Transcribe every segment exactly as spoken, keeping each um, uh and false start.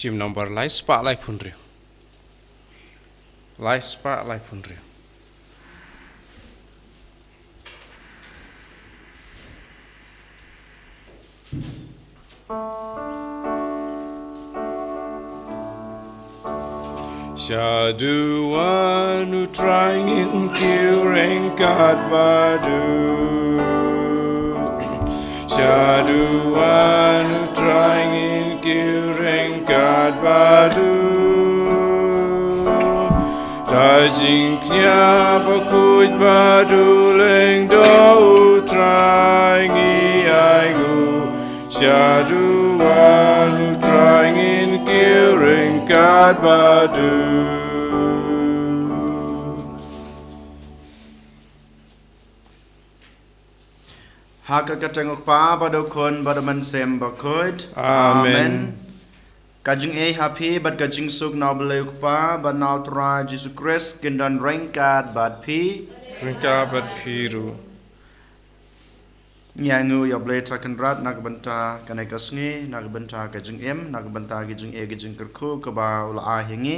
Shim number lai spah lai phew hynriew. Lai spah lai phew hynriew. Shaduh wan U Trai, ngin kiew ryngkat bad u. Shaduh wan U Trai, ngin kiew ryngkat bad u. Da jingkñia bakhuid bad u lyngdoh U Trai ngi ainguh. Shaduh wan U Trai, ngin kiew ryngkat bad u. Ha ka kyrteng U Kpa bad U Khun bad U Mynsiem Bakhuid. Amen. Amen. Ka jingaiei ha phi bad ka jingsuk na U Blei U Kpa bad na U Trai Jisu Khrist kin don ryngkat bad phi. Ryngkat bad phi ruh. Ngi ainguh ïa U Blei Trai Kynrad na ka bynta kane ka sngi, na ka bynta ka jingim, na ka bynta ka jingaiei ka jingkyrkhu kaba u la ai ha ngi.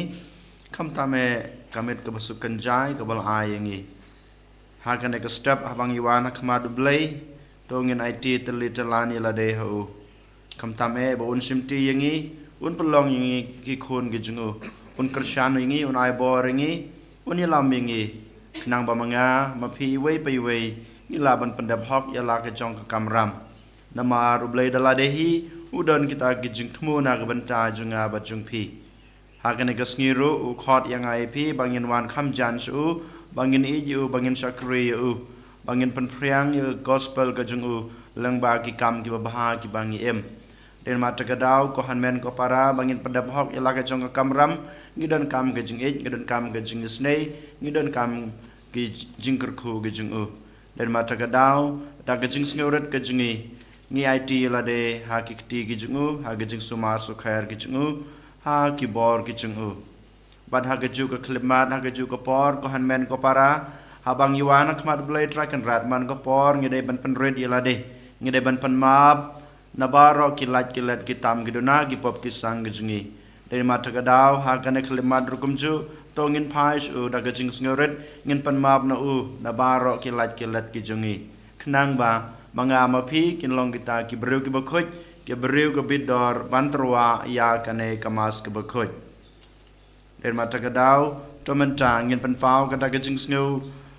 Khamtam eh ka miet kaba suk kynjai kaba u la ai ha ngi. Ha kane ka step haba ngi wan ha khmat U Blei, to ngin aiti tylli tyllan ïa lade ha u. Khamtam eh ba un shimti ïa ngi, un pynlong ïa ngi ki khun ki jong u, un kyrshan ïa ngi, un ai bor ïa ngi, un ïalam ïa ngi. Khnang ba ma nga ma phi iwei pa iwei ngi lah ban pyndep hok ïa la ka jong ka kamram. Namar U Blei da lade hi u don kita ki jingthmu na ka bynta jong nga bad jong phi. Ha kane ka sngi ruh u khot ïa nga ïa phi ba ngin wan kham jan sha u, ba ngin ïeit ïa u, ba ngin shakri ïa u, ba ngin pynphriang ïa ka gospel ka jong u lyngba ki kam kiba bha kiba ngi im. Dei namar kata ka daw, ko hynmen ko para, ba ngin pyndep hok ïa la ka jong ka kamram, ngi donkam ka jingïeit, ngi donkam ka jingisynei, ngi donkam ki jingkyrkhu ki jong u. Dei namar kata ka daw, da ka jingsngewrit ka jong ngi, ngi aiti ïa lade ha ki kti ki jong u, ha ki jingsumar sukher ki jong u, ha ki bor ki jong u. Bad ha kajuh ka khyllipmat, ha kajuh ka por, ko hynmen ko para, haba ngi wan ha khmat U Blei Trai Kynrad man ka por, ngi dei ban pynrit ïa lade, ngi dei ban pynmap na baroh ki lait ki let, ki tam ki duna, ki pop ki sang ki jong ngi. Dei namar kata ka daw, ha kane ka khyllipmat ruh kumjuh, to ngin phai sha u da ka jingsngewrit, ngin pynmap na u na baroh ki lait ki let ki jong ngi. Khnang ba ma nga ma phi kin long kita ki briew kiba khuid, ki briew kiba bit dor ban tyrwa ïa kane ka Mass kaba khuid. Dei namar kata ka daw, to mynta ngin pynpaw kata ka jingsngew,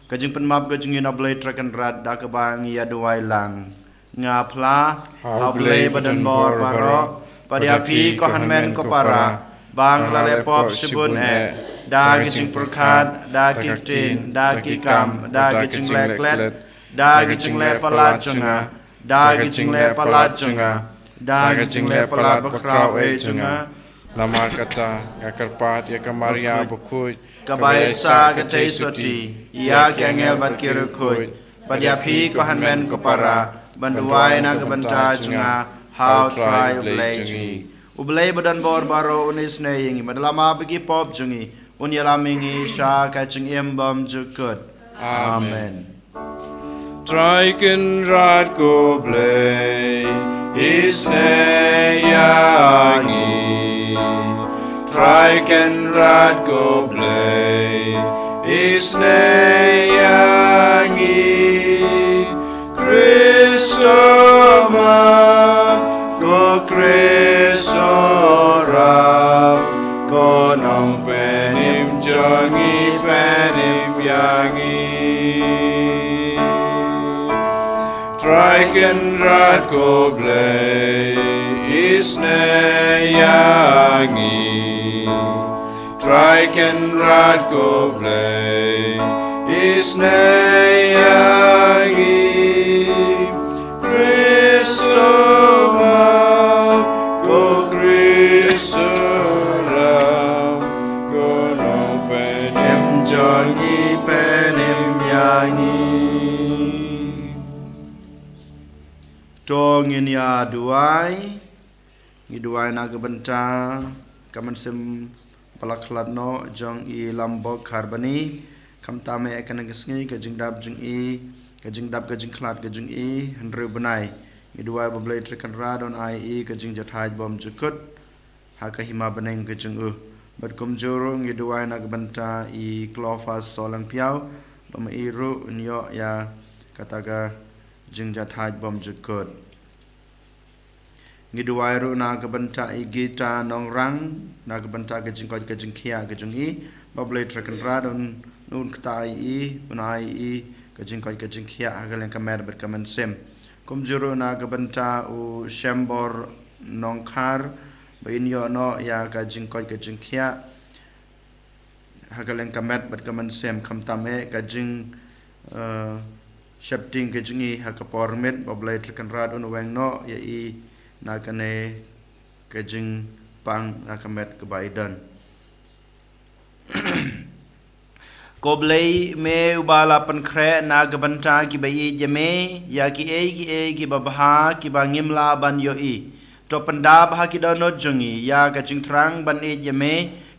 ka jingpynmap ka jong ngi na U Blei Trai Kynrad da kaba ngi ïa duwai lang. Nga phla ha U Blei ba don bor baroh, bad ïa phi ko hynmen ko para, ba nga la leh pop shibun eh, da ki jingpyrkhat, da ki ktien, da ki kam, da ki jingleh klet, da ki jingleh palat jong nga, da ki jingleh palat jong nga, da ki jingleh palat bakhraw eh jong nga. Namar kata nga kyrpad ïa ka Maria bakhuid, kaba ïaisah katei sotti, ïa ki angel bad ki riewkhuid, bad ïa phi ko hynmen ko para, ban duwai na ka bynta jong nga ha U Trai U Blei jong ngi. U Blei ba don bor baroh un isynei ïa ngi, bad un ïalam bad ki pop jong ngi, un ïalam ïa ngi sha ka jingim bymjukut. Amen. Trai Kynrad ko Blei, isynei ïa ngi. Trai Kynrad ko Blei, isynei ïa ngi. Khrist to map, ko Khrist to rap, ko Nongpynim jong ngi, pynim ïa ngi. Trai Kynrad ko Blei, isynei ïa ngi. Trai Kynrad ko Blei, isynei ïa ngi. Khrist to map, ko Khrist to rap, ko Nongpynim jong ngi, pynim ïa ngi. To ngin ïa duwai. Ngi duwai na ka bynta ka mynsiem ba la khlad noh jong i Lambok Kharbani, khamtam eh kane ka sngi ka jingdap jong i, ka jingdap ka jingkhlad ka jong i hynriew bnai. Ngi duwai ba U Blei Trai Kynrad un ai i ka jingjahthait bymjukut. ha ka hima bneng ka jong u. Bad kumjuh ruh ngi duwai na ka bynta i Cleophas Sohlangphiaw, ba ma i ruh un ïoh ïa kata ka jingjahthait bymjukut. Ngi duwai ruh na ka bynta i Gita Nongrang, na ka bynta ka jingkoit ka jingkhiah ka jong i, ba U Blei Trai Kynrad un, un kta ïa i, un ai ïa i ka jingkoit ka jingkhiah ha ka liang ka met bad ka mynsiem. Kumjuh ruh na ka bynta u Shembor Nongkhar, ba in ïoh noh ïa ka jingkoit ka jingkhiah ha ka liang ka met bad ka mynsiem, khamtam eh ka jing, eh, sheptieng ka jong i ha ka por miet, ba U Blei Trai Kynrad un weng noh ïa i na kane ka jingpang na ka met kaba i don. Ko Blei, me uba la pynkhreh na ka bynta kiba ïeit ïa me ïa kiei kiei kiba bha kiba ngim lah ban ïohi. To pyndap ha ki dohnud jong ngi ïa ka jingthrang ban ïeit ïa me,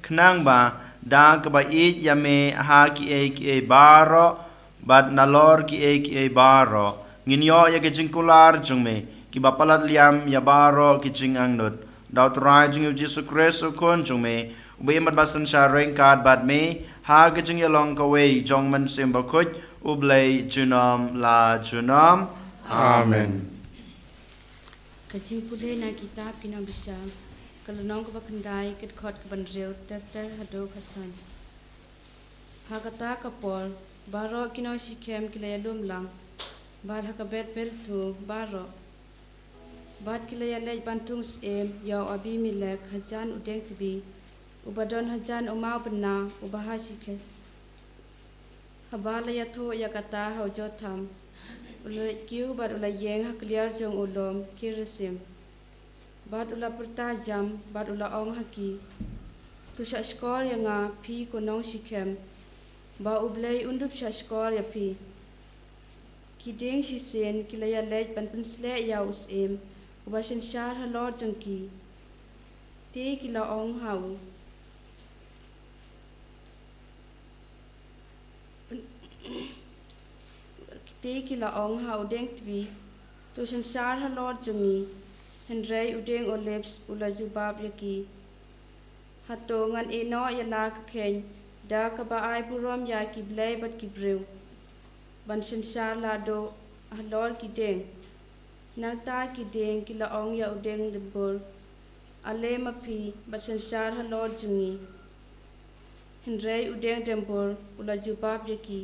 khnang ba da kaba ïeit ïa me ha kiei kiei baroh bad nalor kiei kiei baroh, ngin ïoh ïa ka jingkular jong me, kiba palat liam ïa baroh ki jingangnud. Da U Trai jong ngi U Jisu Khrist U Khun jong me, uba im bad ba synshar ryngkat bad me ha ka jingïalong kawei jong U Mynsiem Bakhuid, U Blei junom la junom. Amen. Ka jingpule na kitab Ki Nongbishar, ka lynnong kaba khyndai, ka dkhot kaba hynriew ter ter haduh ka san. Ha kata ka por, baroh ki nong Shikhem ki la ïalum lang, bad ha ka bet belthu baroh. Bad ki la ïaleit ban thung syiem ïa u Abimelek hajan u dieng tbi, uba don hajan u maw bynna uba ha Shikhem. Haba la ïathuh ïa kata ha u Jotham, u la leit kiew bad u la ïeng ha kliar jong u lum Gerisim. Bad u la pyrta jam, bad u la ong ha ki, to shahshkor ïa nga phi ko nong Shikhem, ba U Blei un dup shahshkor ïa phi. Ki dieng shisien ki la ïaleit ban pynsleh ïa u syiem uba synshar halor jong ki. Te ki la ong ha u Te ki la ong ha u dieng tbi, to synshar halor jong ngi. Hynrei u dieng olives u la jubab ïa ki, hato ngan ïeh noh ïa la ka kheiñ da kaba ai burom ïa ki blei bad ki briew, ban synshar lahduh halor ki dieng? Nangta ki dieng ki la ong ïa u dieng dymbur, ale ma phi bad synshar halor jong ngi. Hynrei u dieng dymbur u la jubab ïa ki,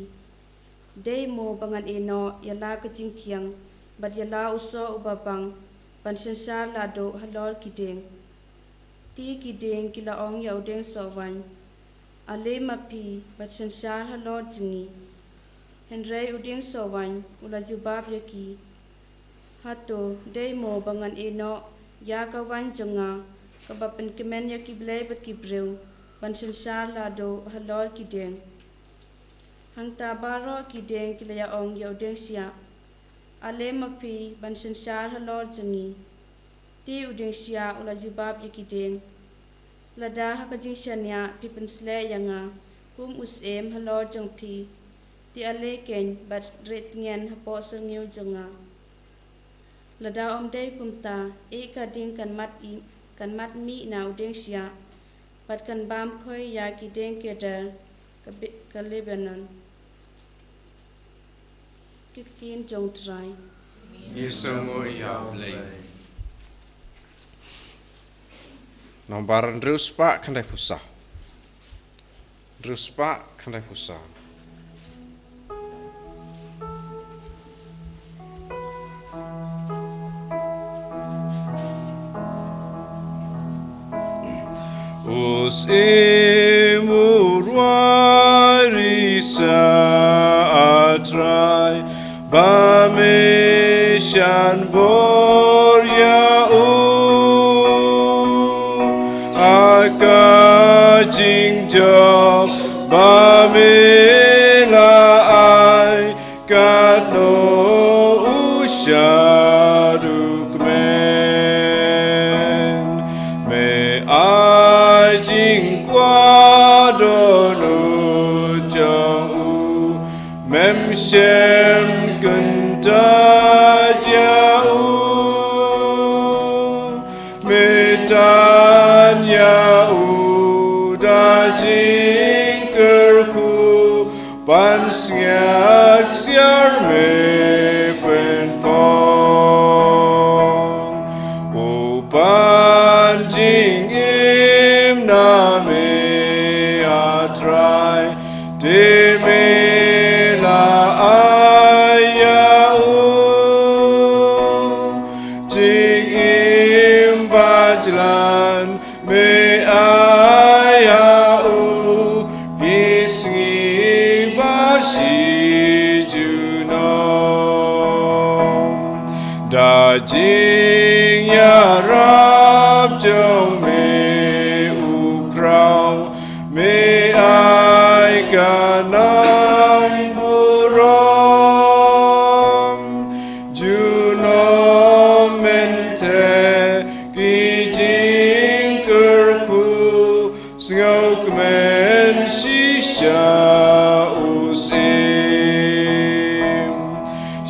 dei mo ba ngan ïeh noh ïa la ka jingthiang bad ïa la u soh uba bang ban synshar lahduh halor ki dieng? Te ki dieng ki la ong ïa u dieng sohwaiñ, ale ma phi bad synshar halor jong ngi. Hynrei u dieng sohwaiñ u la jubab ïa ki, hato dei mo ba ngan ïeh noh ïa ka waiñ jong nga kaba pynkmen ïa ki blei bad ki briew ban synshar lahduh halor ki dieng? Hangta baroh ki dieng ki la ïa ong ïa u dieng shiah, ale ma phi ban synshar halor jong ngi. Te u dieng shiah u la jubab ïa ki dieng, lada ha ka jingshaniah phi pynsleh ïa nga kum u syiem halor jong phi, te ale keiñ bad rieh tngen hapoh syrngiew jong nga. Lada ym dei kumta, ïeh ka dieng kan mad i, kan mad mih na u dieng shiah, bad kan bam phai ïa ki dieng kedar ka, ka Lebanon. Ki ktien jong U Trai. Ngi sngewnguh ïa U Blei. Nombar hynriew spah khyndai phew saw. Hynriew spah khyndai phew saw. U Syiem u rwai risa, A Trai, ba me shan bor ïa u. Ha ka jingjop ba me la ai, katno u shadukmen. Me ai jingkwah dohnud jong u, mem shym kyntait ïa u. Me tan Ban sngewsih me pynpong, u pan jingim na me, a Trai, te me la ai ïa u jingim bajlan. Me ai ïa u ki sngi ba shi junom. Da jingïarap jong me, u Khraw, me ai ka nongburom. Junom mynta ki jingkyrkhu, sngewkmen shisha u syiem.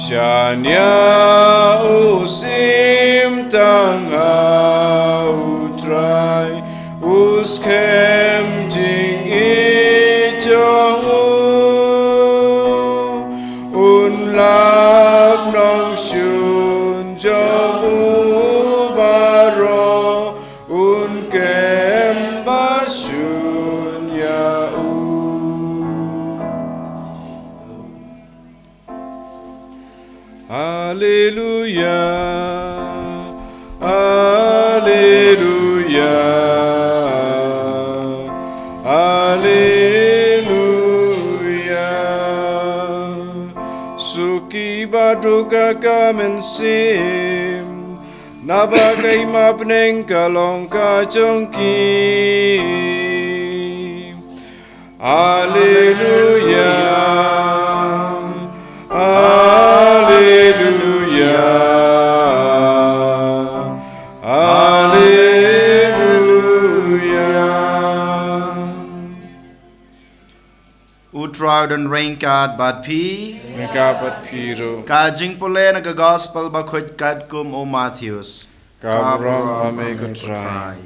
Shaniah u syiem tang ha u Trai, u skhem jingïeit jong u. Un lap nongshun jong u baroh, un kem ba shun ïa u. Haleluya, haleluya, haleluya. Suki ba duka ka mynsiem, naba ka hima bneng ka long ka jong ki. Haleluya, haleluya, haleluya. U Trai u don ryngkat bad phi. Ryngkat bad phi ruh. Ka jingpule na ka Gospel bakhuid katkum u Mathaios. Ka burom ba me ko Trai.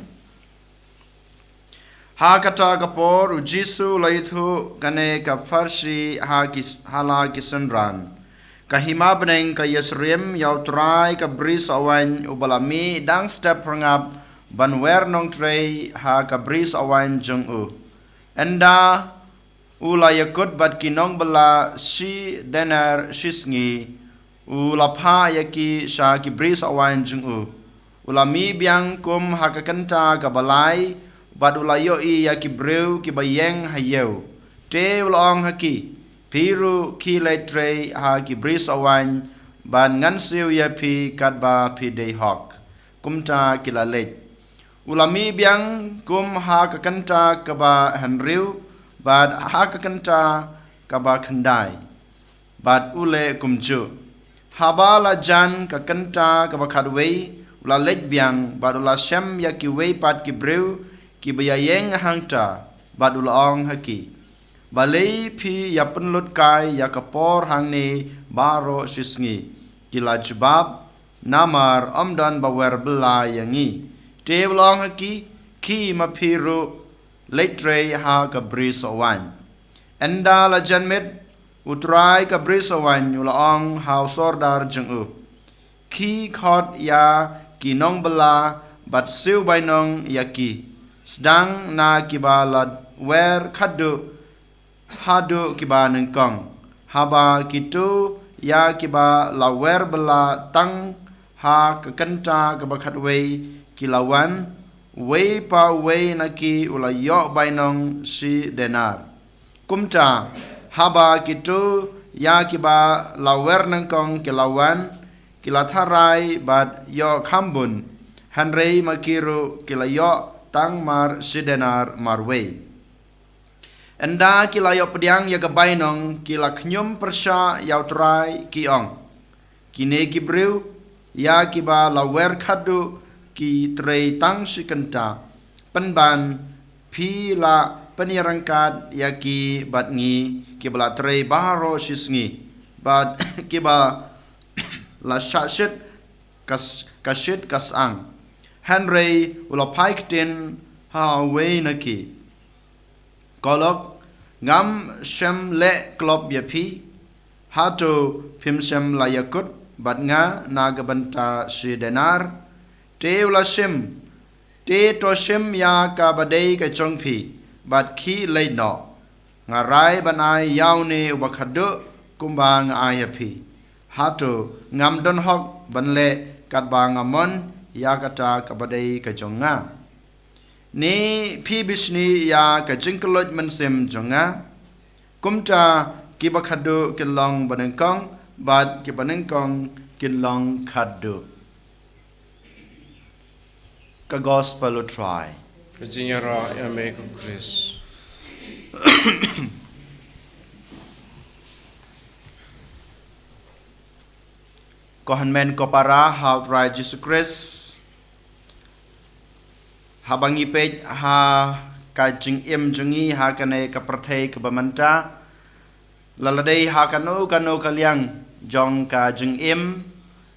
Ha kata ka por u Jisu u la ïathuh kane ka pharshi ha ki, ha la ki synran. Ka hima bneng ka ïasyriem ïa u Trai ka Brisoh Waiñ uba la mih dang step phyrngap ban wer nongtrei ha ka Brisoh Waiñ jong u. Ynda u la ïakut bad ki nongbylla shi denar shi sngi, u la phah ïa ki sha ki Brisoh Waiñ jong u. U la mih biang kum ha ka kynta kaba lai, bad u la ïohi ïa ki briew kiba ïeng ha ïew. Te u la ong ha ki, phi ruh khie leit trei ha ki Brisoh Waiñ, bad ngan siew ïa phi katba phi dei hok. Kumta ki la leit. U la mih biang kum ha ka kynta kaba hynriew, bad ha ka kynta kaba khyndai, bad u leh kumjuh. Haba la jan ka kynta kaba khatwei, u la leit biang, bad u la shem ïa kiwei pat ki briew kiba ïaïeng hangta, bad u la ong ha ki, balei phi ïa pynlut kai ïa ka por hangne baroh shi sngi? Ki la jubab, namar ym don ba wer bylla ïa ngi. Te u la ong ha ki, khie ma phi ruh leit trei ha ka Brisoh Waiñ. Ynda la jan miet, u Trai ka Brisoh Waiñ u la ong ha u sordar jong u, khie khot ïa ki nongbylla bad siew bainong ïa ki, sdang na kiba la wer khatduh haduh kiba nyngkong. Haba kito ïa kiba la wer bylla tang ha ka kynta kaba khatwei ki la wan, uwei pa uwei na ki u la ïoh bainong shi denar. Kumta, haba kito ïa kiba la wer nyngkong ki la wan, ki la tharai bad ïoh kham bun, hynrei ma ki ruh ki la ïoh tang mar shi denar marwei. Ynda ki la ïoh pdiang ïa ka bainong, ki la khñium pyrshah ïa u Trai, ki ong, kine ki briew ïa kiba la wer khatduh ki trei tang shi kynta, pynban phi la pynïaryngkat ïa ki bad ngi kiba la trei baroh shi sngi, bad kiba la shah shit ka s-, ka shit ka syang. Hynrei u la phai ktien ha uwei na ki, ko lok, Ngam shym leh klop ïa phi, hato phim shym la ïakut bad nga na ka bynta shi denar? Te u la shim, te to shim ïa kaba dei ka jong phi, bad khie leit noh. Nga rai ban ai ïa une uba khadduh kumba nga ai ïa phi. Hato ngam don hok ban leh katba nga mon ïa kata kaba dei ka jong nga? Ne phi bishni ïa ka jingkylluid mynsiem jong nga? Kumta kiba khadduh kin long banyngkong, bad kiba nyngkong kin long khadduh. Ka Gospel U Trai. Ka jingïarap ïa me ko Khrist. Ko hynmen ko para ha U Trai Jisu Khrist, haba ngi peit ha ka jingim jong ngi ha kane ka pyrthei kaba mynta, la la dei ha kano kano ka liang jong ka jingim,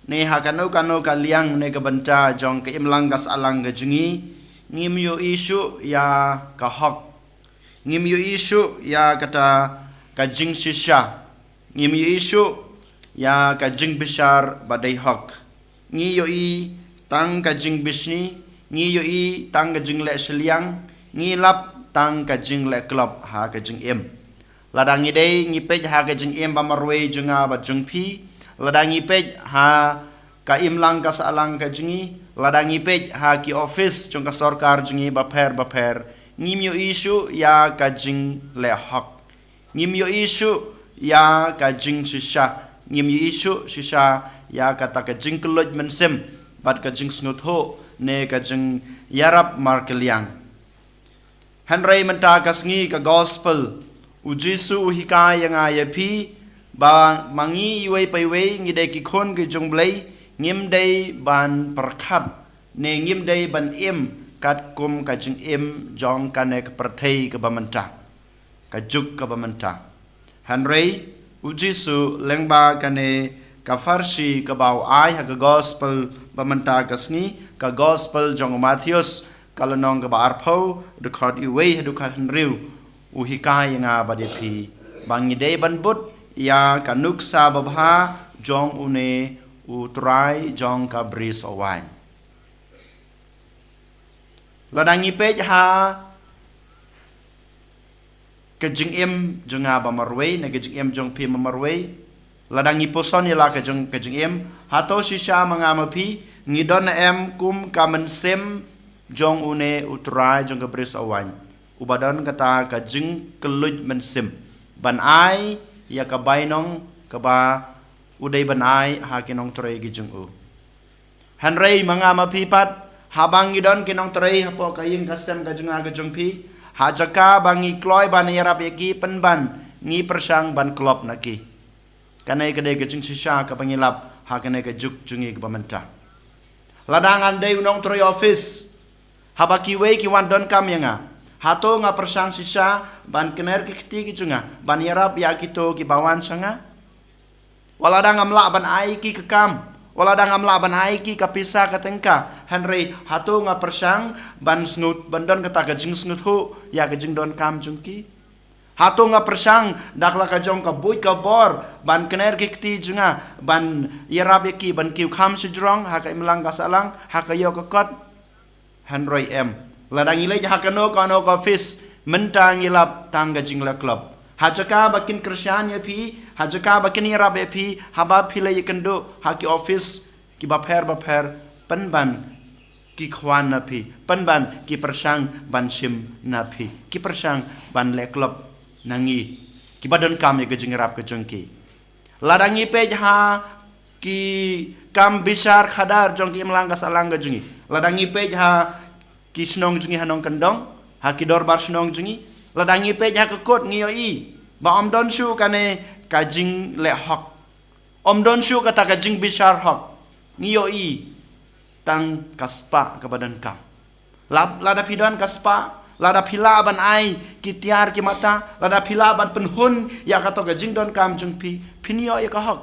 ne ha kano kano ka liang ne ka bynta jong ka imlang ka sahlang ka jong ngi, ngim ïohi shuh ïa ka hok. Ngim ïohi shuh ïa kata ka jingshisha. Ngim ïohi shuh ïa ka jingbishar ba dei hok. Ngi ïohi tang ka jingbishni, ngi ïohi tang ka jingleh shiliang, ngi lap tang ka jingleh klop ha ka jingim. Lada ngi dei ngi peit ha ka jingim ba marwei jong nga bad jong phi, lada ngi peit ha ka imlang ka sahlang ka jong ngi, lada ngi peit ha ki office jong ka sorkar jong ngi bapher bapher, ngim ïohi shuh ïa ka jingleh hok. Ngim ïohi shuh ïa ka jingshisha, ngim ïohi shuh shisha ïa kata ka jingkylluid mynsiem bad ka jingsngewthuh ne ka jingïarap markylliang. Hynrei mynta ka sngi ka Gospel, U Jisu u hikai ïa nga ïa phi ba ma ngi iwei pa iwei ngi dei ki khun ki jong U Blei, ngim dei ban pyrkhat ne ngim dei ban im katkum ka jingim jong kane ka pyrthei kaba mynta, ka juk kaba mynta. Hynrei U Jisu lyngba kane ka pharshi kaba u ai ha ka Gospel ba mynta ka sngi, ka Gospel jong u Mathaios, ka lynnong kaba arphew, dkhot iwei haduh khathynriew, u hikai ïa nga bad ïa phi ba ngi dei ban bud ïa ka nuksa babha jong une U Trai jong ka bri sohwaiñ. Lada ngi peit ha ka jingim jong nga ba marwei ne ka jingim jong phi ba marwei, lada ngi puson ïa la ka jong ka jingim, hato shisha ma nga ma phi ngi don em kum ka mynsiem jong une U Trai jong ka bri sohwaiñ, uba don kata ka jingkylluid mynsiem ban ai ïa ka bainong kaba u dei ban ai ha ki nongtrei ki jong u? Hynrei ma nga ma phi pat, haba ngi don ki nongtrei hapoh ka ïing ka sem ka jong nga ka jong phi, ha jaka ba ngi kloi ban ïarap ïa ki, pynban ngi pyrshang ban klop na ki. Kane ka dei ka jingshisha kaba ngi lap ha kane ka juk jong ngi kaba mynta. Lada ngan dei u nongtrei office, haba kiwei ki wan donkam ïa nga, hato nga pyrshang shisha ban kner ki kti ki jong nga ban ïarap ïa kito kiba wan sha nga? Wat lada ngam lah ban ai ki ka kam, wat lada ngam lah ban ai ki ka pisa ka tyngka, hynrei hato nga pyrshang ban sngew, ban don kata ka jingsngewthuh ïa ka jingdonkam jong ki? Hato nga pyrshang da la ka jong ka buit ka bor ban kner ki kti jong nga ban ïarap ïa ki ban kiew kham shajrong ha ka imlang ka sahlang, ha ka ïoh ka kot? Hynrei em. Lada ngi leit ha kano kano ka office, mynta ngi lap tang ka jingleh klop. Ha jaka ba kin kyrshan ïa phi, ha jaka ba kin ïarap ïa phi, haba phi leit ïakynduh ha ki office kiba pher ba pher, pynban ki khwan na phi, pynban ki pyrshang ban shim na phi, ki pyrshang ban leh klop na ngi kiba donkam ïa ka jingïarap ka jong ki. Lada ngi peit ha ki kam bishar khadar jong ki imlang ka sahlang ka jong ngi, lada ngi peit ha ki shnong jong ngi ha nongkyndong, ha ki dorbar shnong jong ngi, lada ngi peit ha ka kot, ngi ïohi ba ym don shuh kane ka jingleh hok, ym don shuh kata ka jingbishar hok. Ngi ïohi tang ka spah kaba donkam. Lada phi don ka spah, lada phi lah ban ai ki tiar ki mata, lada phi lah ban pynhun ïa kato ka jingdonkam jong phi, phin ïoh ïa ka hok.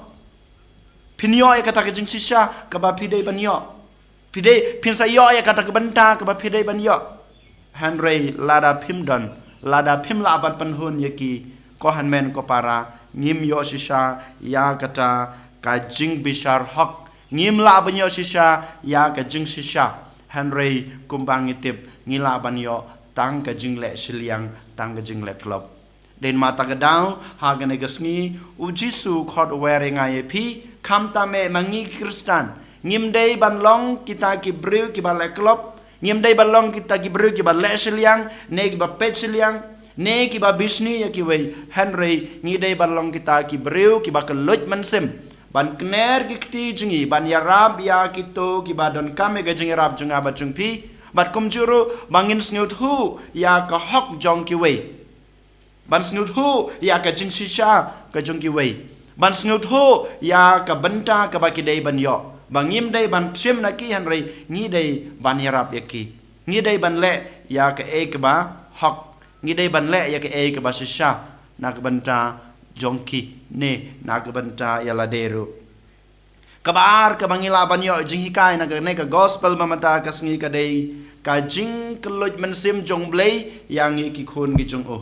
Phin ïoh ïa kata ka jingshisha kaba phi dei ban ïoh. Phi dei, phin sa ïoh ïa kata ka bynta kaba phi dei ban ïoh. Hynrei lada phim don, Lada phim lah ban pynhun ïa ki, ko hynmen ko para, ngim ïoh shisha ïa kata ka jingbishar hok. Ngim lah ban ïoh shisha ïa ka jingshisha. Hynrei kumba ngi tip, ngi lah ban ïoh tang ka jingleh shiliang, tang ka jingleh klop. Dei namar kata ka daw, ha kane ka sngi, u Jisu u khot wer ïa nga ïa phi, khamtam eh ma ngi ki Khristan. Ngim dei ban long kita ki briew kiba leh klop, ngim dei ban long kita ki briew kiba leh shiliang, ne kiba peit shiliang, ne kiba bishni ïa kiwei. Hynrei ngi dei ban long kita ki briew kiba kylluid mynsiem, ban kner ki kti jong ngi, ban ïarap ïa kito kiba donkam ïa ka jingïarap jong nga bad jong phi, bad kumjuh ruh ba ngin sngewthuh ïa ka hok jong kiwei. Ban sngewthuh ïa ka jingshisha ka jong kiwei. Ban sngewthuh ïa ka bynta kaba ki dei ban ïoh. Ba ngim dei ban shim na ki, hynrei ngi dei ban ïarap ïa ki. Ngi dei ban leh ïa kaei kaba hok. Ngi dei ban leh ïa kaei kaba shisha na ka bynta jong ki, ne na ka bynta ïa lade ruh. Kaba ar kaba ngi lah ban ïoh jinghikai na kane ka gospel ba mynta ka sngi ka dei ka jingkylluid mynsiem jong U Blei ïa ngi ki khun ki jong u.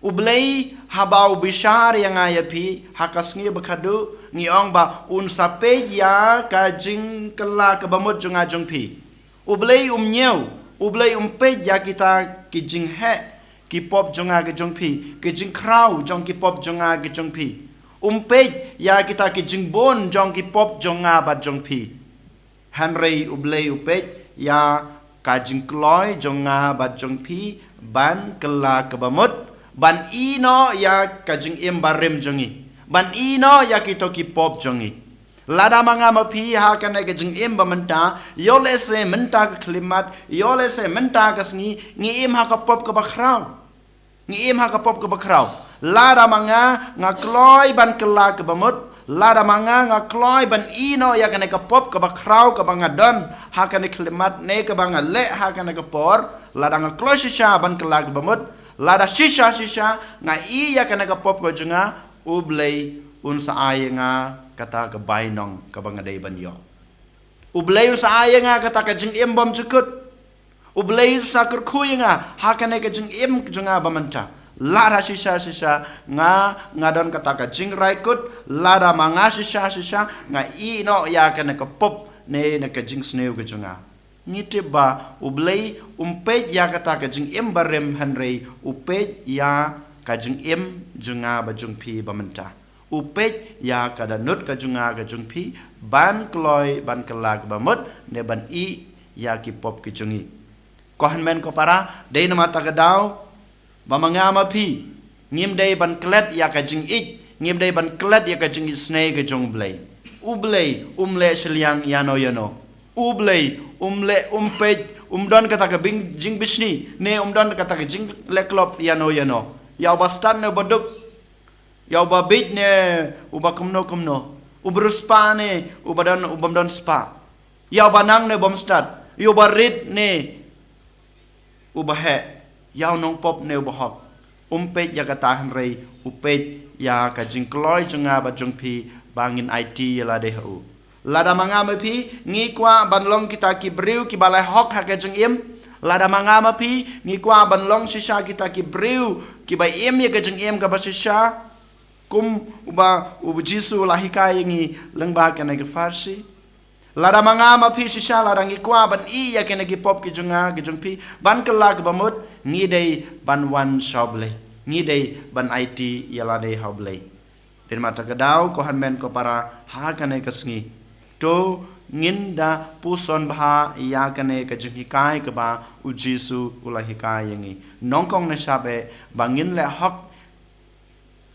U Blei haba u bishar ïa nga ïa phi ha ka sngi ba khadduh, ngi ong ba un sa peit ïa ka jingkylla kaba mut jong nga jong phi. U Blei um ñiew, U Blei um peit ïa kita ki jingheh ki pop jong nga ki jong phi, ki jingkhraw jong ki pop jong nga ki jong phi. Um peit ïa kita ki jingbun jong ki pop jong nga bad jong phi. Hynrei U Blei u peit ïa ka jingkloi jong nga bad jong phi ban kylla kaba mut, ban ïehnoh ïa ka jingim barim jong ngi, ban ïehnoh ïa kito ki pop jong ngi. Lada ma nga ma phi ha kane ka jingim ba mynta, ïoh lehse mynta ka khyllipmat, ïoh lehse mynta ka sngi, ngi im ha ka pop kaba khraw. Ngi im ha ka pop kaba khraw. Lada ma nga nga kloi ban kylla kaba mut, lada ma nga nga kloi ban ïehnoh ïa kane ka pop kaba khraw kaba nga don ha kane ka khyllipmat ne kaba nga leh ha kane ka por, lada nga kloi shisha ban kylla kaba mut, lada shisha shisha nga ïeh ïa kane ka pop ka jong nga, U Blei un sa ai ïa nga kata ka bainong kaba nga dei ban ïoh. U Blei u sa ai ïa nga kata ka jingim bymjukut. U Blei u sa kyrkhu ïa nga ha kane ka jingim jong nga ba mynta. Lada shisha shisha nga, nga don kata ka jingraikut, lada ma nga shisha shisha nga ïehnoh ïa kane ka pop ne na ka jingsniew ka jong nga. Ngi tip ba U Blei um peit ïa kata ka jingim barim, hynrei u peit ïa ka jingim jong nga bad jong phi ba mynta. U peit ïa ka dohnud ka jong nga ka jong phi, ban kloi ban kylla kaba mut ne ban ïeh ïa ki pop ki jong ngi. Ko hynmen ko para, dei namar kata ka daw ba ma nga ma phi ngim dei ban klet ïa ka jingïeit, ngim dei ban klet ïa ka jingisynei ka jong U Blei. U Blei um leh shiliang ïano ïano. U Blei um leh, um peit, um don kata ka bing, jingbishni ne um don kata ka jingleh klop ïano ïano. Ïa uba stad ne uba duk, ïa uba bieit ne uba kumno kumno, uba riewspah ne uba don, ubym don spah, ïa uba nang ne ubym stad, ïa uba rit ne uba heh, ïa u nongpop ne uba hok. Um peit ïa kata, hynrei u peit ïa ka jingkloi jong nga bad jong phi ba ngin aiti ïa lade ha u. Lada ma nga ma phi ngi kwah ban long kita ki briew kiba leh hok ha ka jingim, lada ma nga ma phi ngi kwah ban long shisha kita ki briew kiba im ïa ka jingim kaba shisha, kum uba u Jisu u la hikai ïa ngi lyngba kane ka pharshi. Lada ma nga ma phi shisha, lada ngi kwah ban ïeh ïa kine ki pop ki jong nga ki jong phi, ban kylla kaba mut, ngi dei ban wan sha U Blei, ngi dei ban aiti ïa lade ha U Blei. Dei namar kata ka daw, ko hynmen ko para, ha kane ka sngi, to ngin da puson bha ïa kane ka jinghikai kaba u Jisu u la hikai ïa ngi. Nyngkong nyngshap eh ba ngin leh hok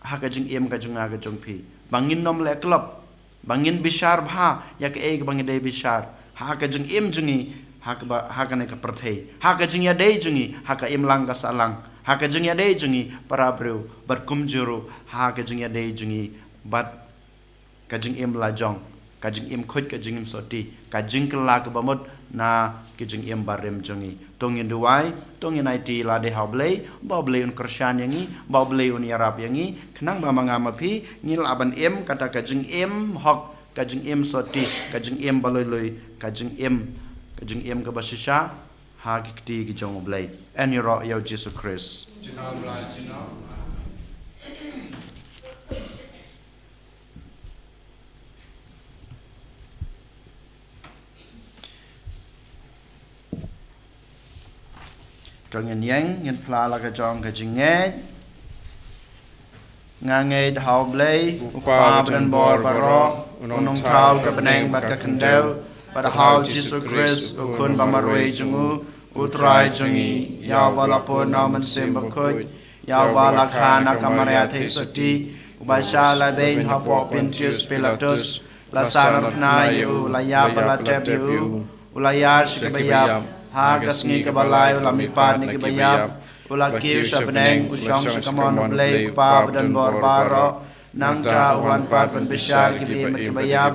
ha ka jingim ka jong nga ka jong phi, ba ngin nym leh klop, ba ngin bishar bha ïa kaei kaba ngi dei bishar ha ka jingim jong ngi, ha kaba, ha kane ka pyrthei, ha ka jingïadei jong ngi, ha ka imlang ka sahlang, ha ka jingïadei jong ngi para briew, bad kumjuh ruh ha ka jingïadei jong ngi bad ka jingim la jong, ka jingim khuid, ka jingim sotti, ka jingkylla kaba mut na ki jingim barim jong ngi. To ngin duwai, to ngin aiti lade ha U Blei, ba U Blei un kyrshan ïa ngi, ba U Blei un ïarap ïa ngi, khnang ba ma nga ma phi ngi lah ban im kata ka jingim hok, ka jingim sotti, ka jingim ba lui lui, ka jingim, ka jingim kaba shisha ha ki kti ki jong U Blei. Yn ïaroh ïa U Jisu Khrist. To ngin ïeng, ngin phla la ka jong ka jingngeit. Nga ngeit ha U Blei, U Kpa ba don bor baroh, U Nongthaw ka bneng bad ka khyndew, bad ha U Jisu Khrist, U Khun ba marwei jong U, U Trai jong ngi, ïa uba la pun na U Mynsiem Bakhuid, ïa uba la kha na ka Maria Theisotti, uba shah lehbeiñ hapoh Pontius Pilatus, la sahnarphna ïa u, la ïap bad la tep ïa u, u la ïar sha kiba ïap, ha ka sngi kaba lai u la mihpat na kiba ïap, u la kiew sha bneng, u shong sha ka mon U Blei U Kpa ba don bor baroh, nangta u wan pat ban bishar kiba im bad kiba ïap.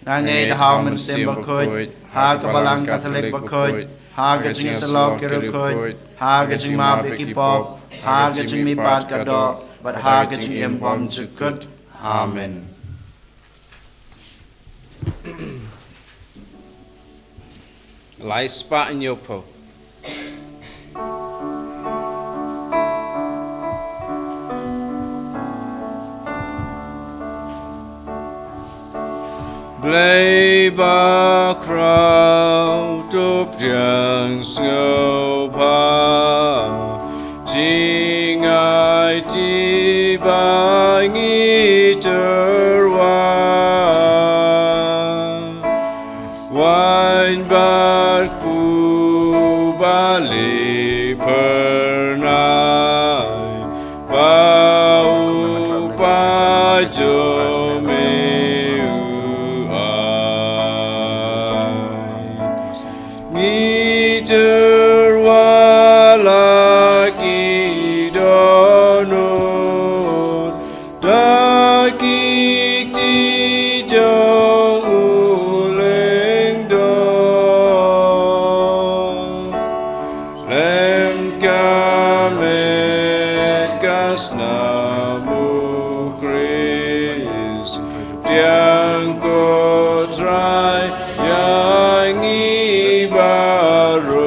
Nga ngeit ha U Mynsiem Bakhuid, ha ka Balang Katholik Bakhuid, ha ka jingïasyllok ki riewkhuid, ha ka jingmap ïa ki pop, ha ka jingmihpat ka doh, bad ha ka jingim bymjukut. Amen. Lai spah hynñiewphew. Blei bakhraw, to pdiang sngewbha, jingaiti ba ngi tyrwa. Waiñ bad kpu ba leh phyrnai, ba u paid jong me u ai. Ngi tyrwa la ki dohnud, da ki kti jong u lyngdoh. Lem ka met ka snam, U Khrist, pdiang ko Trai ïa ngi baroh.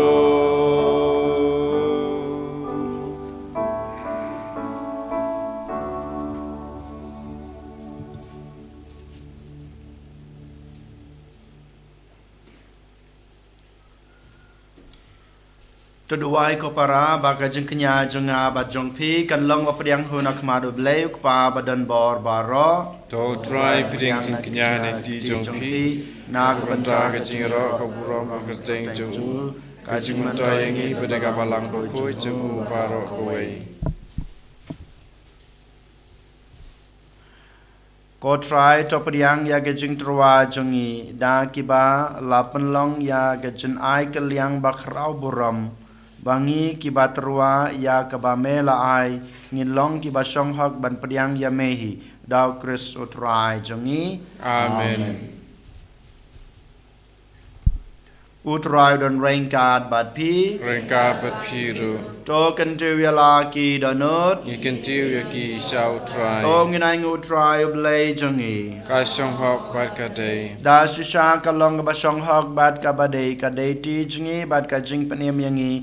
To duwai ko para, ba ka jingkñia jong nga bad jong phi kan long ba pdiang hun ha khmat U Blei U Kpa ba don bor baroh. To Trai pdiang jingkñia na ki kti jong phi, na ka bynta ka jingïaroh ka burom ka kyrteng jong u, ka jingmyntoi ïa ngi bad ïa ka Balang Bakhuid jong u baroh kawei. Ko Trai, to pdiang ïa ka jingtyrwa jong ngi da kiba la pynlong ïa ka jingai kylliang bakhraw burom, ba ngi kiba tyrwa ïa kaba me la ai, ngin long kiba shong hok ban pdiang ïa me hi, da U Khrist U Trai jong ngi. Amen. Amen. U Trai u don ryngkat bad phi. Ryngkat bad phi ruh. To kyntiew ïa la ki dohnud. Ngi kyntiew ïa ki sha U Trai. To ngin ainguh U Trai U Blei jong ngi. Ka shong hok bad ka dei. Da shisha ka long kaba shong hok bad kaba dei, ka dei ti jong ngi bad ka jingpynim ïa ngi,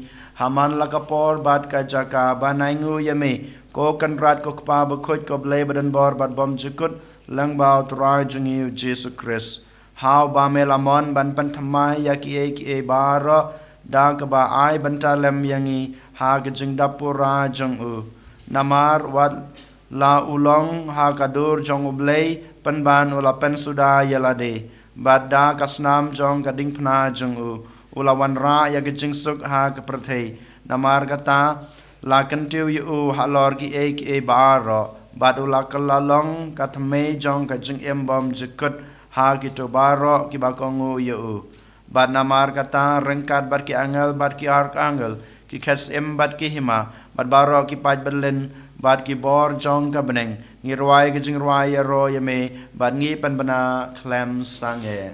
ha man la ka por bad ka jaka, ban ainguh ïa me, ko Kynrad ko Kpa Bakhuid, ko Blei ba don bor bad bymjukut, lyngba U Trai jong ngi U Jisu Khrist. Ha uba me la mon ban pynthymmai ïa kiei kiei baroh, da kaba ai bynta lem ïa ngi ha ka jingdap pura jong u. Namar wat la u long ha ka dur jong U Blei, pynban u la pynsuda ïa lade, bad da ka snam jong ka diengphna jong u, u la wanrah ïa ka jingsuk ha ka pyrthei. Namar kata, la kyntiew ïa u halor kiei kiei baroh, bad u la kylla long ka thymmei jong ka jingim bymjukut ha kito baroh kiba kohnguh ïa u. Bad namar kata, ryngkat bad ki angel bad ki arkangel, ki khet syiem bad ki hima, bad baroh ki paid byllien, bad ki bor jong ka bneng, ngi rwai ka jingrwai ïaroh ïa me, bad ngi pynbna khlem sangeh.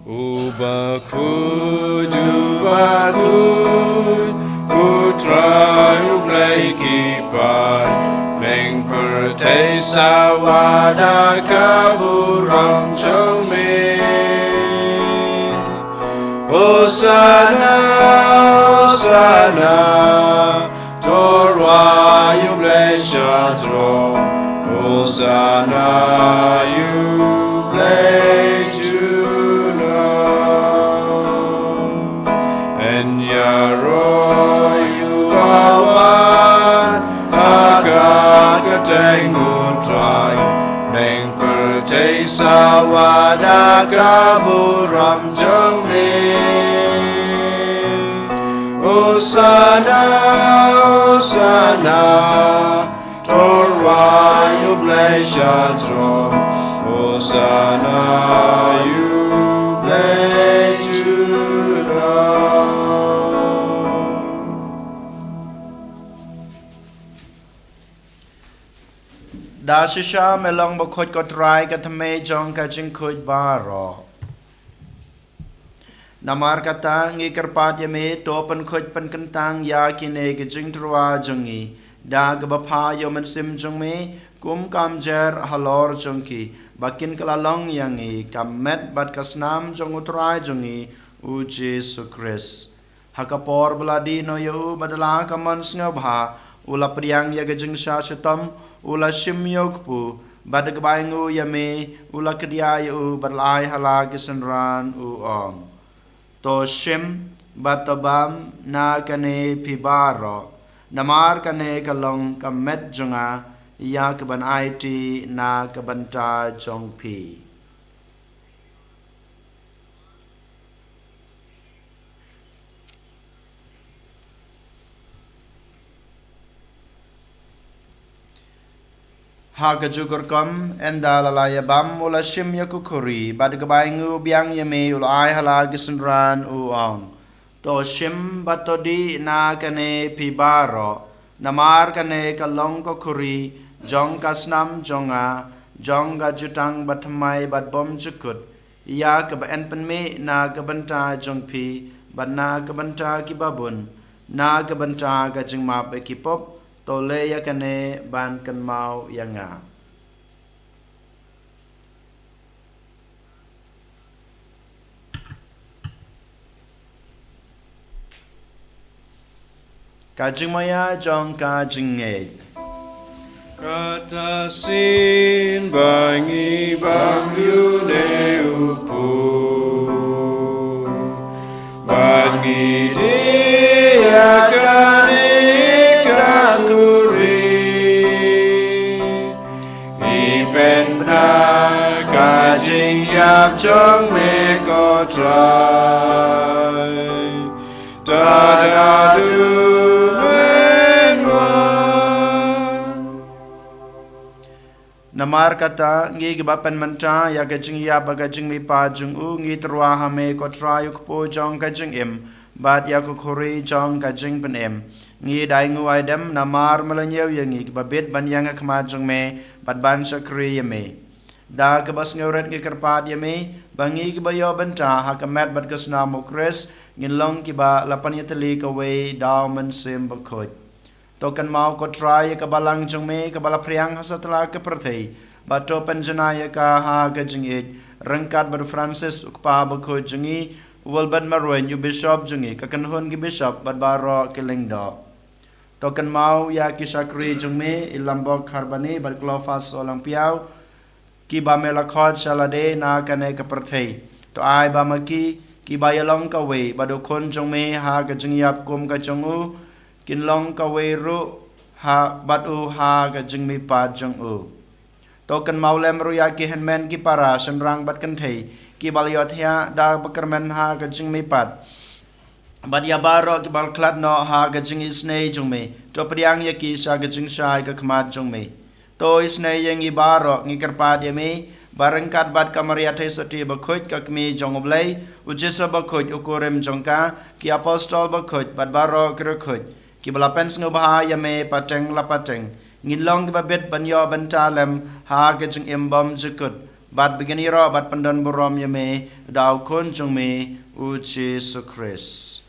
U bakhuid, u bakhuid, U Trai U Blei ki paid, bneng pyrthei sawa da ka burom jong me. Hosanna, Hosanna, to rwai ïa u Blei sha throne. Hosanna ïa u Blei junom. Yn ïaroh ïa uba wan ha ka kyrteng u Trai. Bad pyrthei sa wad ha ka burom jong me. Hosanna, Hosanna, to rwai ïa u Blei sha throne. Hosanna ïa u Blei junom. Da shisha me long bakhuid ko Trai, ka thymmei jong ka jingkhuid baroh. Namar kata ngi kyrpad ïa me, to pynkhuid pynkyntang ïa kine ki jingtyrwa jong ngi da kaba pha ïa u Mynsiem jong me, kum ka mjer halor jong ki, ba kin kylla long ïa ngi ka met bad ka snam jong u Trai jong ngi u Jisu Khrist. Ha ka por ba la dih noh ïa u bad da la ka mon sngewbha, u la pdiang ïa ka jingshah shitom, u la shim ïa u kpu, bad da kaba ainguh ïa me, u la kdiah ïa u bad la ai ha la ki synran, u ong: To shim bad to bam na kane phi baroh, namar kane ka long ka met jong nga, ïa kaban aiti na ka bynta jong phi. Ha kajuh ka rukom, ynda la la ïa bam, u la shim ïa ka khuri, bad da kaba ainguh biang ïa me, u la ai ha la ki synran, u ong: To shim bad to dih na kane phi baroh, namar kane ka long ka khuri jong ka snam jong nga, jong ka jutang bathymmai bad bymjukut, ïa kaba yn pynmih na ka bynta jong phi bad na ka bynta kiba bun, na ka bynta ka jingmap ïa ki pop. To leh ïa kane ban kynmaw ïa nga. Ka jingmaïa jong ka jingngeit. Kata shisien ba ngi bam ïa une u kpu, ba ngi dih ïa kane ka khuri, ngi pynbna ka jingïap jong me ko Trai, tad haduh men wan. Namar kata, ngi kiba pynmynta ïa ka jingïap bad ka jingmihpat jong u, ngi tyrwa ha me ko Trai, u kpu jong ka jingim, bad ïa ka khuri jong ka jingpynim. Ngi da ainguh aidem namar me la ñiew ïa ngi kiba bit ban ïeng ha khmat jong me bad ban shakri ïa me. Da kaba sngewrit ngi kyrpad ïa me, ba ngi kiba ïoh bynta ha ka met bad ka snam u Khrist, ngin long kiba la pynïatylli kawei da u Mynsiem Bakhuid. To kynmaw ko Trai ïa ka balang jong me kaba la phriang ha satlak ka pyrthei, bad to pynjanai ïa ka ha ka jingïeit, ryngkat bad u Francis u kpa bakhuid jong ngi, u Wilbert Marwein u bishop jong ngi, ka kynhun ki bishop bad baroh ki lyngdoh. To kynmaw ïa ki shakri jong me, i Lambok Kharbani bad Cleophas Sohlangpïaw, kiba me la khot sha lade na kane ka pyrthei. To ai ba ma ki, kiba ïalong kawei bad u Khun jong me ha ka jingïap kum ka jong u, kin long kawei ruh ha, bad u ha ka jingmihpat jong u. To kynmaw lem ruh ïa ki hynmen ki para, shynrang bad kynthei, kiba la ïohthiah da ba kyrmen ha ka jingmihpat, bad ïa baroh kiba la khlad noh ha ka jingisynei jong me. To pdiang ïa ki sha ka jingshai ka khmat jong me. To isynei ïa ngi baroh, ngi kyrpad ïa me, ba ryngkat bad ka Maria Theisotti bakhuid, ka Kmie jong u Blei, u Joseph bakhuid, u kurim jong ka, ki apostol bakhuid, bad baroh ki riewkhuid, kiba la pynsngewbha ïa me pateng la pateng, ngin long kiba bit ban ïoh bynta lem ha ka jingim bymjukut, bad ba ngin ïaroh bad pyndonburom ïa me da u Khun jong me, u Jisu Khrist.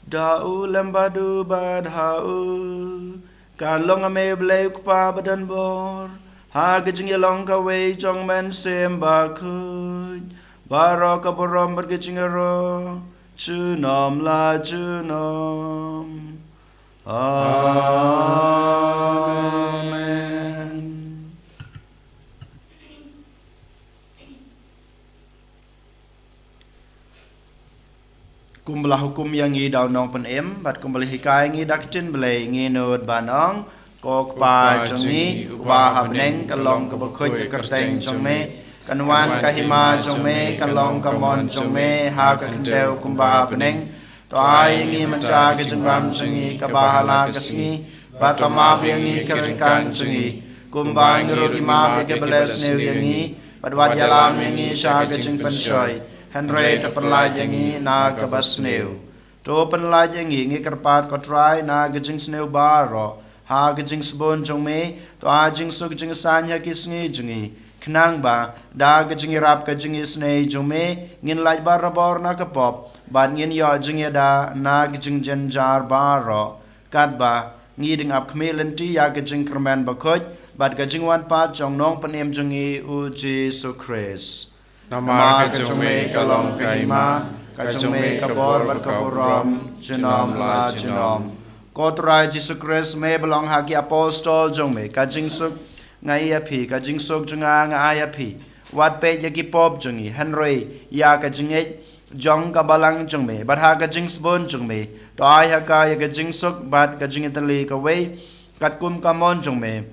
Da u lem bad u bad ha u, kan long ha me u Blei u Kpa badonbor, Ha ka jingïalong kawei jong Mynsiem Bakhuid, baroh ka burom bad ka jingïaroh junom la junom. Amen. Kumba la hukum ïa ngi da u Nongpynim, bad kumba la hikai ngi da ka ktien Blei, ngi nud ban ong: Ko Kpa jong ngi uba ha bneng, kan long kaba khuid ka kyrteng jong me, kan wan ka hima jong me, kan long ka mon jong me ha ka khyndew kumba ha bneng. To ai ïa ngi mynta ka jingbam jong ngi kaba ha la ka sngi, bad to map ïa ngi ki ryngkang jong ngi, kumba ngi ruh ngi map ïa kiba leh sniew ïa ngi, bad wat ïalam ïa ngi sha ka jingpynshoi, hynrei to pynlait ïa ngi na kaba sniew. To pynlait ïa ngi, ngi kyrpad ko Trai, na ka jingsniew baroh, ha ka jingsbun jong me. To ai jingsuk jingsaiñ ha ki sngi jong ngi, khnang ba da ka jingïarap ka jingisynei jong me, ngin lait barabor na ka pop, bad ngin ïoh jingïada na ka jingjynjar baroh, katba ngi dang ap khmih lynti ïa ka jingkyrmen bakhuid bad ka jingwan pat jong u Nongpynim jong ngi u Jisu Khrist. Namar ka jong me ka long ka hima, ka jong me ka bor bad ka burom junom la junom. Ko Trai Jisu Khrist, me ba la ong ha ki apostol jong me: Ka jingsuk nga ai ïa phi, ka jingsuk jong nga nga ai ïa phi. Wat peit ïa ki pop jong ngi, hynrei ïa ka jingngeit jong ka balang jong me, bad ha ka jingsbun jong me, to ai ha ka ïa ka jingsuk bad ka jingïatylli kawei, katkum ka mon jong me,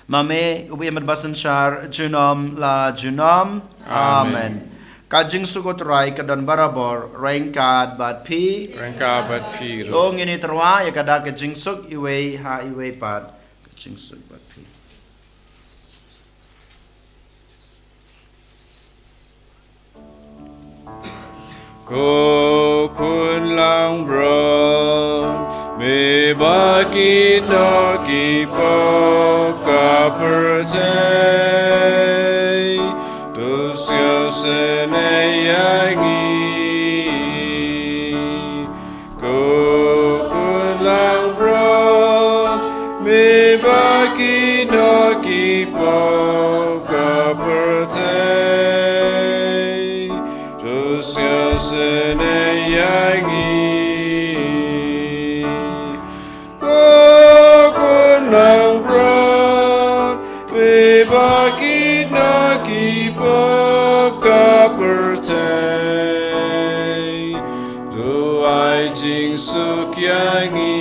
ma me uba im bad ba synshar junom la junom. Amen. Amen. Ka jingsuk u Trai ka don barabor ryngkat bad phi. Ryngkat bad phi ruh. To ngin ïatyrwa ïa ka da ka jingsuk iwei ha iwei pat. Ka jingsuk bad phi. Ko khun langbrot, me ba kino ki pop ka pyrthei, to sngewsynei ïa ngi. Ko khun langbrot, me ba kino ki pop ka pyrthei, to sngewsynei ïa ngi. Ko khun langbrot, me ba kino ki pop ka pyrthei, to ai jingsuk ïa ngi.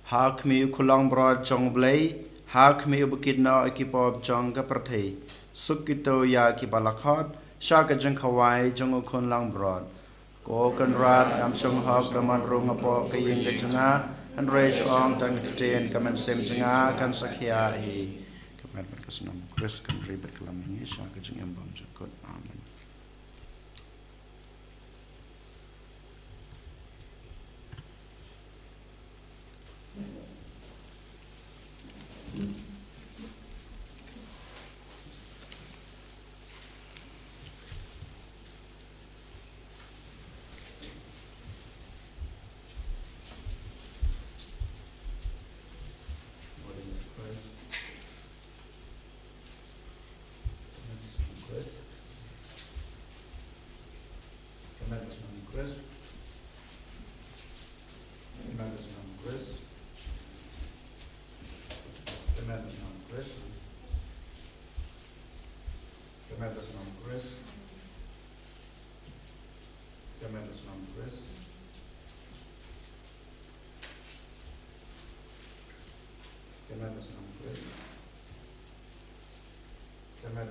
Ha khmih u khun langbrot jong U Blei, ha khmih uba kit noh ïa ki pop jong ka pyrthei. Suk kito ïa kiba la khot sha ka jingkhawai jong u khun langbrot. Ko Kynrad, ngam shong hok da mon rung hapoh ka ïing ka jong nga, hynrei shu ong tang ka ktien, ka mynsiem jong nga kan sa khia hi. Ka met bad ka snam u Khrist kan ri bad kylla ïa ngi sha ka jingim bymjukut. Amen. Ka met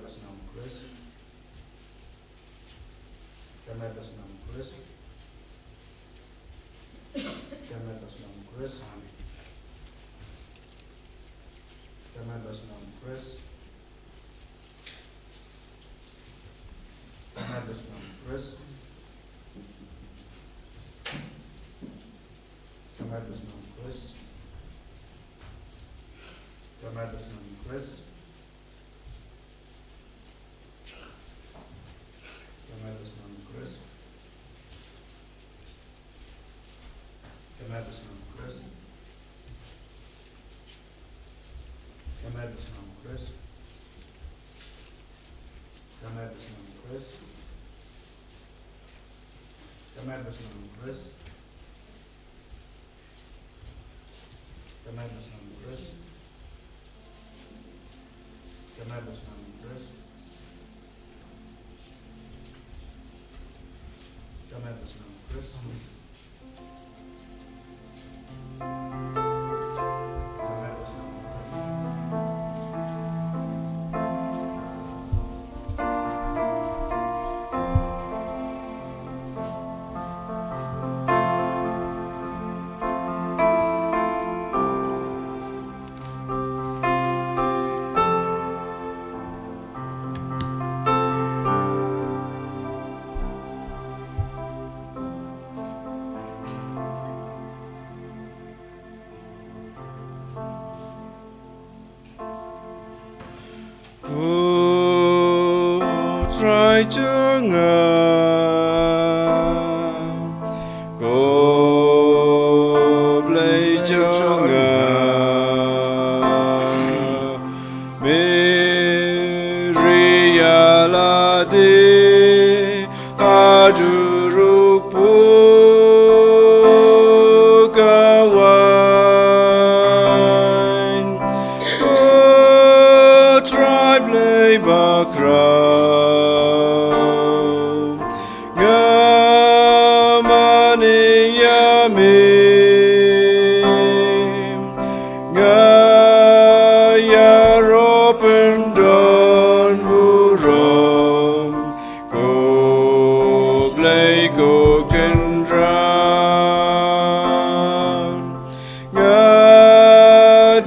bad ka snam u Khrist. Ka met bad ka snam u Khrist. Ka met bad ka snam u Khrist. Amen. Khrist. Ka met bad snam Khrist. Ka met bad snam Khrist. Ka met bad snam Khrist. Ka met bad snam Khrist. Ka met bad snam Khrist. Ka met bad snam Khrist. Ka met bad snam Khrist. Ka met bad snam Khrist. Ka met bad snam Khrist. Ka met bad snam Khrist. Ka met bad snam Khrist. Ko Trai jong nga, ko Blei jong nga, me ri ïa lade haduh ruh pud ka waiñ. Ko Trai Blei bakhraw, nga mane ïa me. Nga ïaroh pyndonburom, ko Blei ko Kynrad. Nga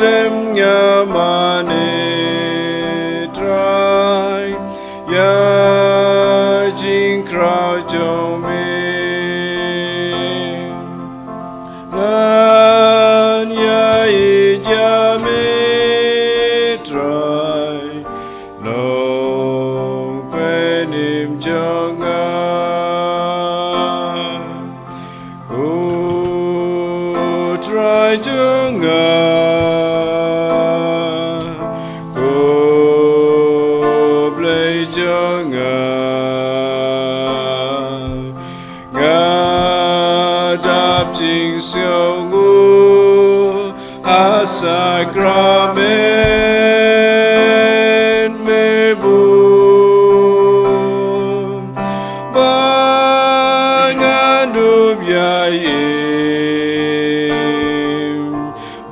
dem nga mane Trai ïa jingkhraw jong me. Ngan ïaieit ïa me Trai, Nongpynim jong nga. Ko Trai jong nga, ko Blei jong nga, nga dap jingsngewnguh ha sakramen me bun, ba ngan dup ïa im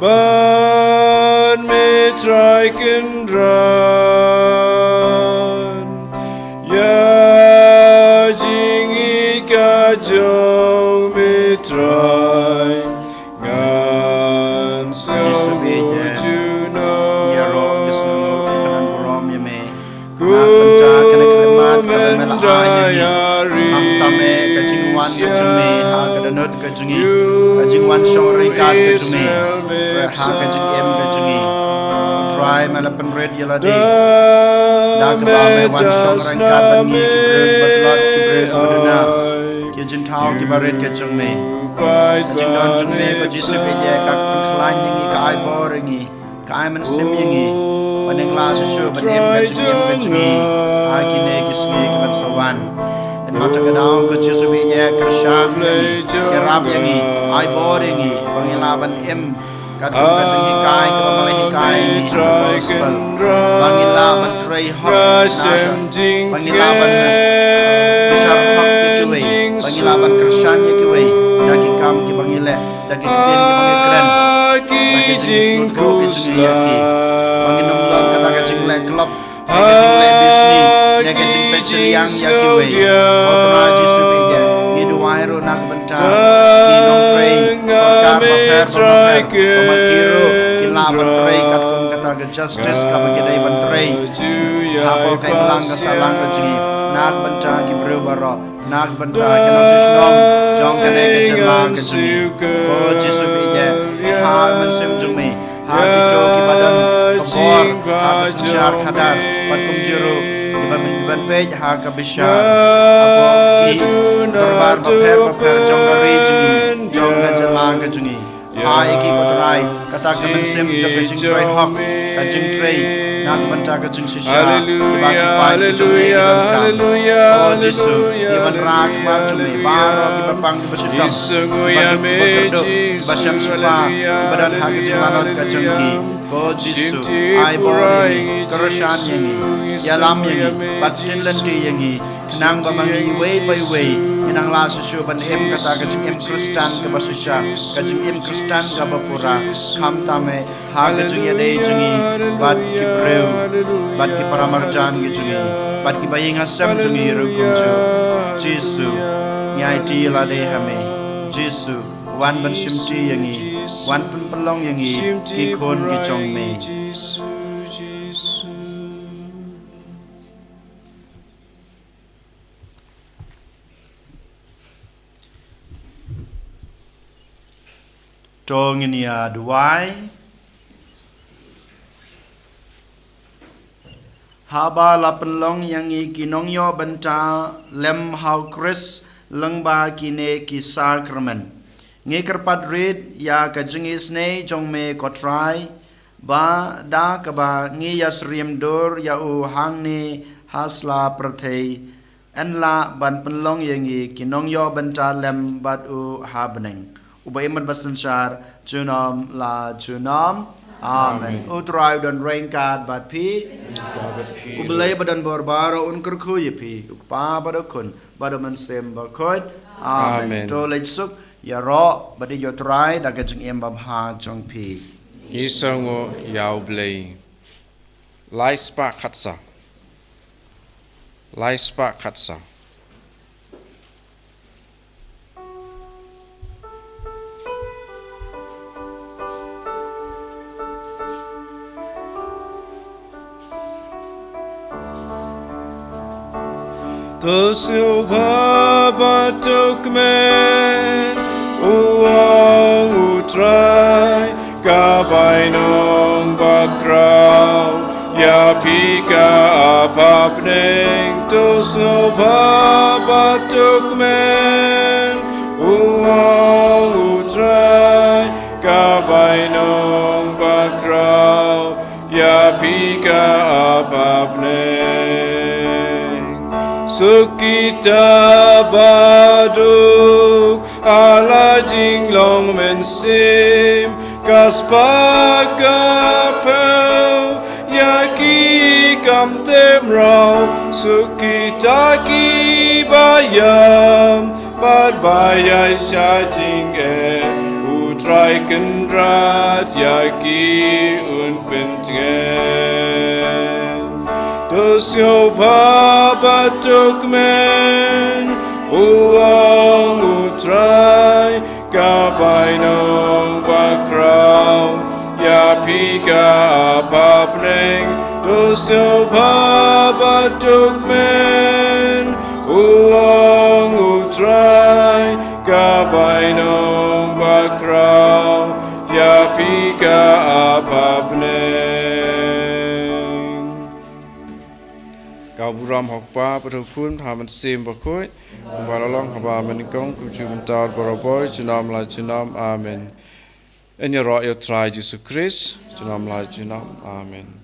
bad me Trai Kynrad, ïa jingïeit ka jong me Trai. Ngan Jisu sngewnguh beit, eh, junom. Ïaroh ka sngewnguh ka kyrdan burom ïa me. Na ka bynta kane ka khyllipmat kaba me la ai ïa ngi. Khamtam eh ka jingwan ka jong me ha ka dohnud ka jong ngi, ka jingwan shong ryngkat ka jong me ha ka jingim ka jong ngi. Ko Trai, me la pynrit ïa lade da kaba me wan shong ryngkat bad ngi, ki briew kiba tlot, ki briew kiba duna, ki jingthaw kiba rit ka jong me. Ka jingdon jong me ko Jisu beit eh ka pynkhlaiñ ïa ngi, ka ai bor ïa ngi, ka ai mynsiem ïa ngi ban ïeng lah shuh shuh ban im ka jingim ka jong ngi ha kine ki sngi kiban sa wan. Dei namar kata ka daw ko Jisu beit eh, kyrshan ïa ngi, ïarap ïa ngi, ai bor ïa ngi ba ngin lah ban im katkum ka jinghikai kaba me la hikai ïa ngi ha ka gospel, ba ngin lah ban trei hok na ka, ba ngin lah ban, eh, bishar hok ïa kiwei, ba ngin lah ban kyrshan ïa kiwei da ki kam kiba ngi leh, da ki ktien kiba ngi kren, da ka jingsngewthuh ka jong ngi ïa ki, ba ngin ym don kata ka jingleh klop, ne ka jingleh bishni, ne ka jingpeit shiliang ïa kiwei. Ko Trai Jisu beit eh, ngi duwai ruh na ka bynta ki nongtrei sorkar bapher bapher, ba ma ki ruh kin lah ban trei katkum kata ka justice kaba ki dei ban trei hapoh ka imlang ka sahlang ka jong ngi, na ka bynta ki briew baroh, na ka bynta ki nongshong shnong jong kane ka jylla ka jong ngi. Ko Jisu, phi ïeit ha mynsiem jong me, ha kito kiba don ka bor ha ka synshar khadar, bad kumjuh ruh kiba, ban peit ha ka bishar hapoh ki dorbar bapher bapher jong ka ri jong ngi, jong ka jylla ka jong ngi. Pha ïa ki, ko Trai, kata ka mynsiem jong ka jingtrei hok, ka jingtrei na ka bynta ka jingshisha, kiba ki paid ka jong me ki donkam. O Jisu, ïa ban rah khmat jong me baroh kiba pang kiba shitom, kiba duk kiba kyrduh, kiba shem shipa, kiba don ha ka jinglanot ka jong ki. Ko Jisu, ai bor ïa ngi, kyrshan ïa ngi, ïalam ïa ngi, bad pynlynti ïa ngi, khnang ba ma ngi iwei pa iwei ngin nang lah shuh shuh ban im kata ka jingim Khristan kaba shisha, ka jingim Khristan kaba pura, khamtam eh ha ka jingïadei jong ngi bad ki briew, bad ki paramarjan ki jong ngi, bad kiba ïing hasem jong ngi ruh kumjuh. Jisu, ngi aiti lade ha me. Jisu, wan ban shimti ïa ngi, wan pynpynlong ïa ngi ki khun ki jong me. To ngin ïa duwai. Haba la pynlong ïa ngi ki nongïoh bynta lem ha u Khrist lyngba kine ki sakramen, ngi kyrpad rit ïa ka jingisynei jong me, ko Trai, ba da kaba ngi ïasyriem dur ïa u hangne ha sla pyrthei, yn lah ban pynlong ïa ngi ki nongïoh bynta lem bad u ha bneng, uba im bad synshar junom la junom. Amen. Amen. U Trai u don ryngkat bad phi. Ryngkat bad phi. U Blei ba don bor baroh un kyrkhu ïa phi, u Kpa bad u Khun bad u Mynsiem Bakhuid. Amen. Amen. To leit suk, ïaroh bad ïeit ïa u Trai da ka jingim babha jong phi. Ngi sngewnguh ïa u Blei. Lai spah khatsaw. Lai spah khatsaw. To sngewbha bad to kmen, u ong u Trai, ka bainong bakhraw, ïa phi ka ap ha bneng. To sngewbha bad to kmen, u ong u Trai, ka bainong bakhraw, ïa phi ka ap ha bneng. Suk kita ba duk ha la jinglong mynsiem, ka spah ka phew ïa ki kam teh mraw. Suk kita kiba ïam bad ba ïaid sha jingeh, u Trai Kynrad ïa ki un pyntngen. To sngewbha bad to kmen, u ong u Trai, ka bainong bakhraw, ïa phi ka ap ha bneng. To sngewbha bad to kmen, u ong u Trai, ka bainong bakhraw, ïa phi ka ap ha bneng. Ka burom ha u Kpa bad ha u Khun bad ha u Mynsiem Bakhuid, kumba la long haba mynnyngkong, kumjuh mynta, barabor, junom la junom. Amen. Yn ïaroh ïa u Trai Jisu Khrist, junom la junom. Amen.